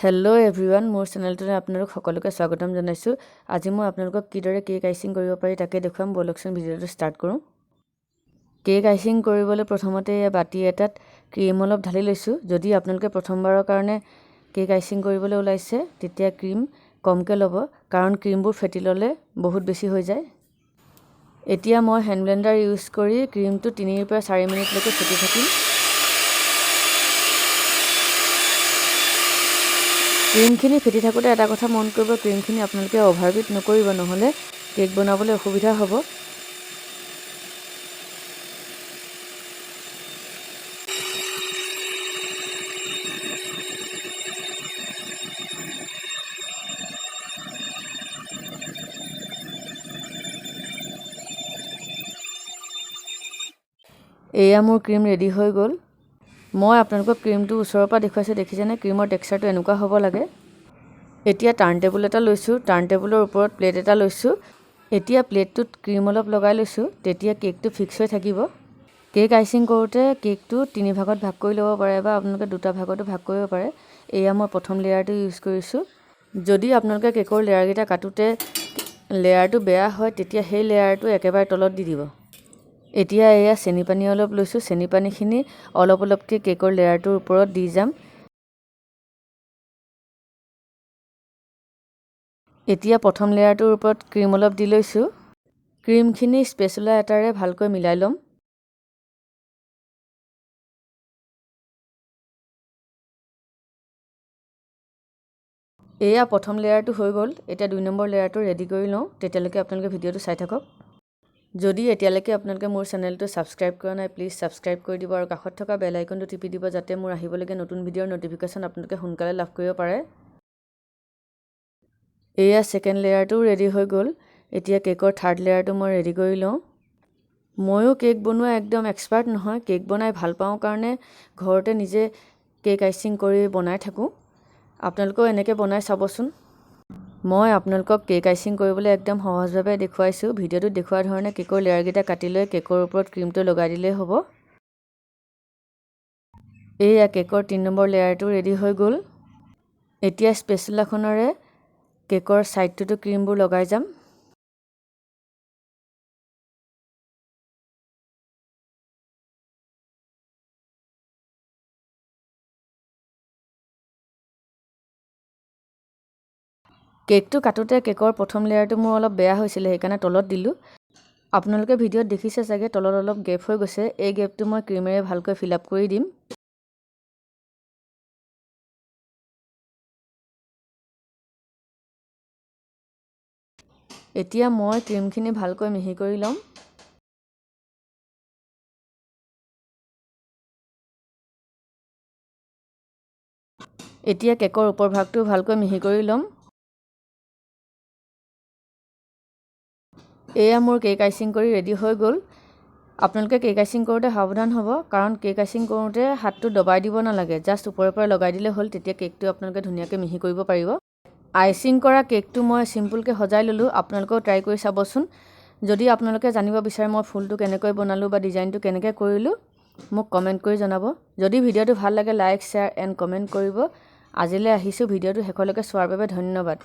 Hello' everyone, মোৰ চেনেলটোলৈ আপোনালোক সকলোকে স্বাগতম জনাইছোঁ। আজি মই আপোনালোকক কিদৰে কেক আইচিং কৰিব পাৰি তাকে দেখুৱাম। ব'লকচোন, ভিডিঅ'টো ষ্টাৰ্ট কৰোঁ। কেক আইচিং কৰিবলৈ প্ৰথমতে বাতি এটাত ক্ৰীম অলপ ঢালি লৈছোঁ। যদি আপোনালোকে প্ৰথমবাৰৰ কাৰণে কেক আইচিং কৰিবলৈ ওলাইছে, তেতিয়া ক্ৰীম কমকৈ ল'ব, কাৰণ ক্ৰীমবোৰ ফেটি ল'লে বহুত বেছি হৈ যায়। এতিয়া মই হেণ্ড ব্লেণ্ডাৰ ইউজ কৰি ক্ৰীমটো 3ৰ পৰা 4 মিনিটলৈকে ফেটি থাকিম। ক্ৰীমখিনি ফেটি থাকোঁতে এটা কথা মন কৰিব, ক্ৰীমখিনি আপোনালোকে অভাৰবিট নকৰিব, নহ'লে কেক বনাবলৈ অসুবিধা হ'ব। এয়া মোৰ ক্ৰীম ৰেডি হৈ গ'ল। মই আপোনালোকক ক্ৰীমটো ওচৰৰ পৰা দেখুৱাইছোঁ। দেখিছেনে, ক্ৰীমৰ টেক্সাৰটো এনেকুৱা হ'ব লাগে। এতিয়া টাৰ্ণ টেবুল এটা লৈছোঁ। টাৰ্ণ টেবুলৰ ওপৰত প্লেট এটা লৈছোঁ। এতিয়া প্লেটটোত ক্ৰীম অলপ লগাই লৈছোঁ, তেতিয়া কেকটো ফিক্স হৈ থাকিব। কেক আইচিং কৰোঁতে কেকটো তিনি ভাগত ভাগ কৰি ল'ব পাৰে বা আপোনালোকে দুটা ভাগতো ভাগ কৰিব পাৰে। এয়া মই প্ৰথম লেয়াৰটো ইউজ কৰিছোঁ। যদি আপোনালোকে কেকৰ লেয়াৰকেইটা কাটোঁতে লেয়াৰটো বেয়া হয়, তেতিয়া সেই লেয়াৰটো একেবাৰে তলত দি দিব। এতিয়া এয়া চেনি পানী অলপ লৈছোঁ। চেনি পানীখিনি অলপ অলপকৈ কেকৰ লেয়াৰটোৰ ওপৰত দি যাম। এতিয়া প্ৰথম লেয়াৰটোৰ ওপৰত ক্ৰীম অলপ দি লৈছোঁ। ক্ৰীমখিনি স্পেচুলা এটাৰে ভালকৈ মিলাই ল'ম। এয়া প্ৰথম লেয়াৰটো হৈ গ'ল। এতিয়া 2 নম্বৰ লেয়াৰটো ৰেডি কৰি লওঁ, তেতিয়ালৈকে আপোনালোকে ভিডিঅ'টো চাই থাকক। যদি এতিয়ালৈকে আপোনালোকে মোৰ চেনেলটো ছাবস্ক্ৰাইব কৰা নাই, প্লিজ ছাবস্ক্ৰাইব কৰি দিব আৰু কাষত থকা বেল আইকনটো টিপি দিব, যাতে মোৰ আহিবলগীয়া নতুন ভিডিঅ'ৰ ন'টিফিকেশ্যন আপোনালোকে সোনকালে লাভ কৰিব পাৰে। এয়া ছেকেণ্ড লেয়াৰটোও ৰেডি হৈ গ'ল। এতিয়া কেকৰ থাৰ্ড লেয়াৰটো মই ৰেডি কৰি লওঁ। ময়ো কেক বনোৱা একদম এক্সপাৰ্ট নহয়। কেক বনাই ভাল পাওঁ কাৰণে ঘৰতে নিজে কেক আইচিং কৰি বনাই থাকোঁ। আপোনালোকেও এনেকৈ বনাই চাবচোন। মই আপোনালোকক কেক আইচিং কৰিবলৈ একদম সহজভাৱে দেখুৱাইছোঁ। ভিডিঅ'টোত দেখুওৱা ধৰণে কেকৰ লেয়াৰকেইটা কাটি লৈ কেকৰ ওপৰত ক্ৰীমটো লগাই দিলেই হ'ব। এইয়া কেকৰ 3 নম্বৰ লেয়াৰটো ৰেডি হৈ গ'ল। এতিয়া স্পেচুলাখনেৰে কেকৰ ছাইডটোতো ক্ৰীমবোৰ লগাই যাম। কেকটো কাটোঁতে কেকৰ প্ৰথম লেয়াৰটো মোৰ অলপ বেয়া হৈছিলে, সেইকাৰণে তলত দিলোঁ। আপোনালোকে ভিডিঅ'ত দেখিছে চাগে, তলত অলপ গেপ হৈ গৈছে। এই গেপটো মই ক্ৰীমেৰে ভালকৈ ফিল আপ কৰি দিম। এতিয়া মই ক্ৰীমখিনি ভালকৈ মিহি কৰি ল'ম। এতিয়া কেকৰ ওপৰ ভাগটো ভালকৈ মিহি কৰি ল'ম। এয়া মোৰ কেক আইচিং কৰি ৰেডি হৈ গ'ল। আপোনালোকে কেক আইচিং কৰোঁতে সাৱধান হ'ব, কাৰণ কেক আইচিং কৰোঁতে হাতটো দবাই দিব নালাগে, জাষ্ট ওপৰে পৰা লগাই দিলে হ'ল। তেতিয়া কেকটো আপোনালোকে ধুনীয়াকৈ মিহি কৰিব পাৰিব। আইচিং কৰা কেকটো মই চিম্পুলকৈ সজাই ল'লোঁ। আপোনালোকেও ট্ৰাই কৰি চাবচোন। যদি আপোনালোকে জানিব বিচাৰে মই ফুলটো কেনেকৈ বনালোঁ বা ডিজাইনটো কেনেকৈ কৰিলোঁ, মোক কমেণ্ট কৰি জনাব। যদি ভিডিঅ'টো ভাল লাগে, লাইক, শ্বেয়াৰ এণ্ড কমেণ্ট কৰিব। আজিলৈ আহিছোঁ। ভিডিঅ'টো শেষলৈকে চোৱাৰ বাবে ধন্যবাদ।